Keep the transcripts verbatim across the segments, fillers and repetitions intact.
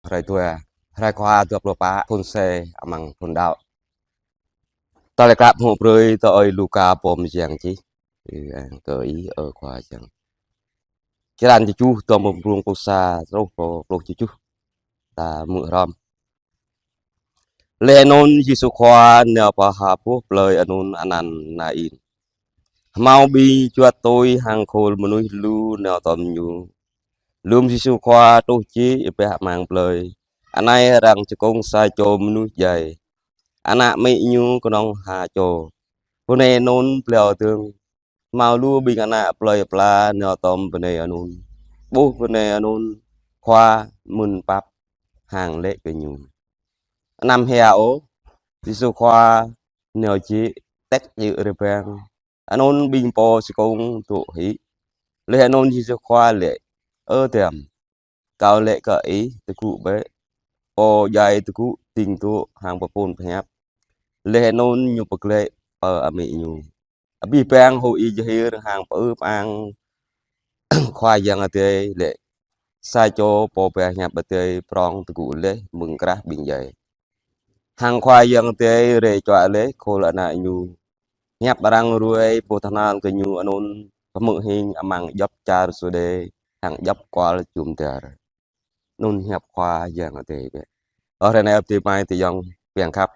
hrơi dua, hrơi Khua dua pluh pă thun C amăng thun đăo. Tơlơi klă pơhmư̆ brơi tui Ơi Luka pô mơyang čih. Ư-ang kơ Ih, Ơ Khua Yang. Črăn tơjuh, tơm pơprung pluh sa truh pơ pluh tơjuh. Ta hmư̆ hrŏm. Laih anŭn Yêsu Khua nao pơ ha boh plơi anŭn anăn Nain. Hmâo ƀing juăt tui hăng khul mơnuih lu nao tơm Ñu. Lơ̆m Yêsu Khua truh jĕ ƀơi amăng plơi, anai răng čơkŭng sa čô mơnuih djai, ană amĭ ñu kơnơ̆ng ha čô. Bơnai anŭn pliao dơ̆ng. Hmâo lu ƀing ană plơi pla nao tơm bơnai anŭn. Ƀuh bơnai anŭn, Khua mơ̆n pap hăng laĭ kơ ñu: Anăm hia ôh. Yêsu Khua nao jĕ, tĕk jĕ rơbang. Anŭn ƀing pô čơkŭng dŏ hĭ. Laih anŭn Yêsu Khua laĭ: Ơ dăm, Kâo laĭ kơ ih, tơgŭ bĕ. Pô djai tơgŭ, ding dŏ hăng pơphun pơhiăp. Laih anŭn ñu pơglaĭ pơ amĭ ñu. Abih bang huĭ jơhir hăng pơư pơang Khua Yang Adai laĭ: Sa čô pô ba hiăp Adai prŏng tơgŭ laih mơ̆ng krah ƀing djai. Hăng Khua Yang Adai rai čuă laih khul ană ñu. Hiăp arăng ruai pơtơhnal kơ ñu anŭn pơhmư̆ hing amăng djŏp čar Yuđê hăng djŏp kual jum dar. Anŭn hiăp Khua Yang Adai bĕ. Ơ, hrơi anai ơ adơi amai ayŏng kiăng khăp.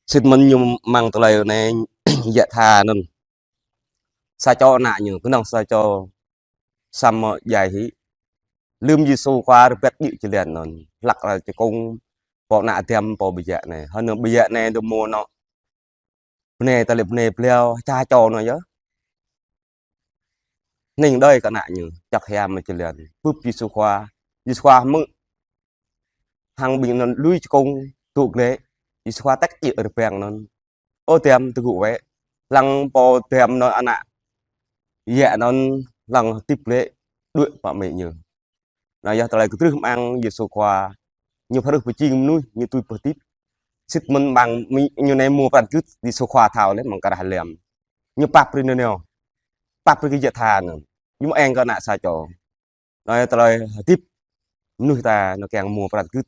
Sĭt mơ̆n ñu amăng tơlơi anai yă tha anŭn. Sa čô ană ñu, kơnơ̆ng sa čô, samơ̆ djai hĭ. Lơ̆m Yêsu Khua rơbat jĕ jơlan anŭn, hlăk răng čơkŭng pô ană dăm pô ƀiă anai. Hơnơ̆ng ƀiă anai dŏ mơ̆ nŏ. Bơnai tơlơi bơnai pliao, sa čô nŏ yơh. Hning đơi kơ ană ñu, čŏk hiam mơ̆ jơlan. Bưp Yêsu Khua, Yêsu Khua hmư̆. Hăng ƀing anŭn lui čơkŭng dŏ glaĭ, Yêsu Khua tĕk jĕ rơbang anŭn. Ơ dăm, tơgŭ wơ̆t. Lăng pô dăm anŭn ană yă anŭn lăng hơdip glaĭ đuaĭ pơ amĭ ñu. Anai yơh tơlơi kơtrưh mơ̆ng Yêsu Khua. Ñu phrâo pơjing mơnuih, ñu tui pơhơdip. Sĭt mơ̆n ƀing ñu anai mơ̆ pran gưt, Yêsu Khua thâo laih mơ̆ng krah lăm. Ñu pap brơi nơneo. Pap brơi kơ yă tha anŭn. Ñu mơ̆ eng kơ ană sa čô. Anai tơlơi hơdip mơnuih ta anŭn kiăng mơ̆ pran gưt.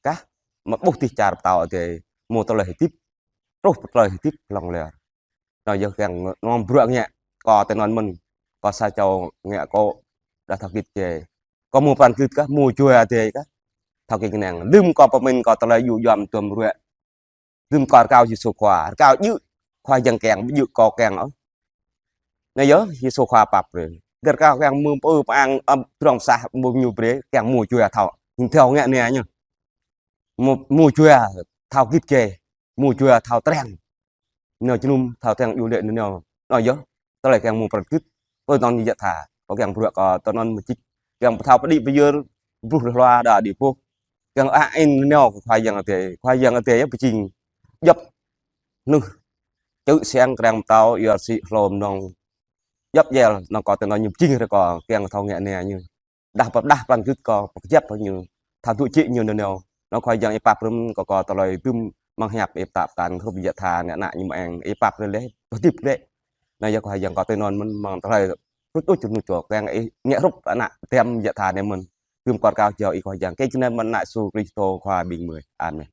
Kah mơ̆ ƀuh tih čar pơtao Adai mơ̆ tơlơi hơdip. Truh pơ tơlơi hơdip hlŏng lar. Anai yơh kiăng ngă bruă ngă kơ tơnăn mơ̆n, kơ sa čô ngă kơ đah thâo git gai. Kơ mơ̆ pran gưt kah, mơ̆ jua Adai kah. Thâo git kơnang. Lơ̆m kơ pơmĭn kơ tơlơi djơ̆ djơ̆m tuăm ruă. Lơ̆m kơ rơkâo Yêsu Khua, rơkâo djơ̆ Khua Yang kiăng, djơ̆ kơ kiăng ôh. Anai yơh Yêsu Khua pap brơi. Gơ̆ rơkâo kiăng mơ̆ pơư pơang, ơ, drong sah ƀu ñu brơi, kiăng mơ̆ jua thâo. Ñu thâo ngă anai ñu. Mơ̆, mơ̆ jua thâo git gai, mơ̆ jua thâo tơreng. Nao jơnum thâo tơreng djơ̆ lĕ nao. Anai yơh, tơlơi kiăng mơ̆ pran gưt. Ơ tơnăn ñu yă tha, kơ kiăng bruă kơ tơnăn mơ̆ čih. Kiăng pơthâo pơđĭ pơyơr, bruh rơhlua đa đĭ pôh. Kiăng a in nao kơ Khua Yang Adai, Khua Yang Adai yơh pơjing. Djŏp. Nuh. Čư̆ siăng krang pơtao, yua sĭ hlô mơnơ̆ng. Djŏp djel, nao kơ tơnăn ñu pơjing rơkâo, kiăng thâo ngă anai ñu. Đah pơđah pran gưt kơ pơkơjăp hăng ñu. Thâo dŏ jĕ ñu nơneo. Anai Khua Yang ih pap brơi kơ kơ tơlơi dŭm mơ̆ng hiăp ih pơtă pơtăn hrup yă tha anai ană ñu mơ̆ eng ih pap brơi laih pơhơdip glaĭ. Anai yơh Khua Yang kơ tơnăn mơ̆n mơ̆ng tơlơi rŭt ŭč rŭt čô kiăng ih ngă hrup ană dăm yă tha anai mơ̆n. Dŭm kơ rơkâo jao ih Khua Yang. Kơ jơnai mơ̆n ană Yêsu Kristô Khua ƀing mơi. Amen.